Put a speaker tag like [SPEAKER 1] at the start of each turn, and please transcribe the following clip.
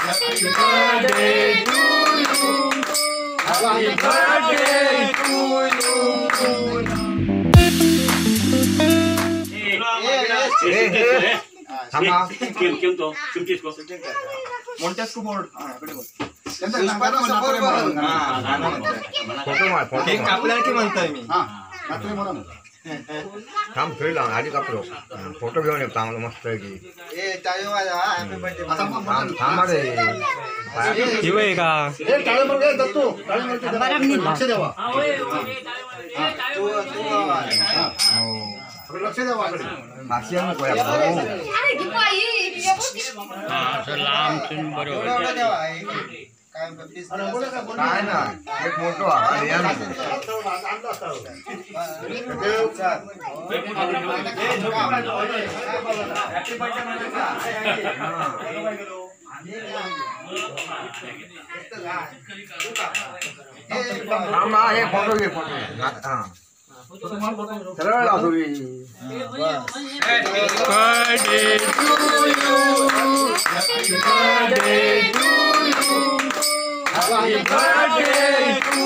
[SPEAKER 1] Happy birthday to you. Happy birthday to you.
[SPEAKER 2] केम तो चिमटीस को
[SPEAKER 3] Montes को board
[SPEAKER 4] photo मार photo
[SPEAKER 3] cake कापल्यार की म्हणताय मी.
[SPEAKER 4] थांब थंय लावन आदी कापलो फोटो घेऊन येतो चांगलो मस्त की.
[SPEAKER 5] ए टाळयो वाजवा हॅपी बर्थडे.
[SPEAKER 4] थांब रे
[SPEAKER 1] हिवय का
[SPEAKER 6] ए टाळयो मार रे दत्तू टाळयो मार लक्ष द्यावा.
[SPEAKER 5] तू तू
[SPEAKER 6] लक्ष द्यावा
[SPEAKER 4] माशी नको या
[SPEAKER 2] असं लांब बरोबर
[SPEAKER 4] काय ना एक मोठो आणि या नको. थांब हा, हे फोटो घे फोटो हा सरळ लाव तुम्ही.
[SPEAKER 1] Birthday to you. Happy birthday to you. Happy birthday to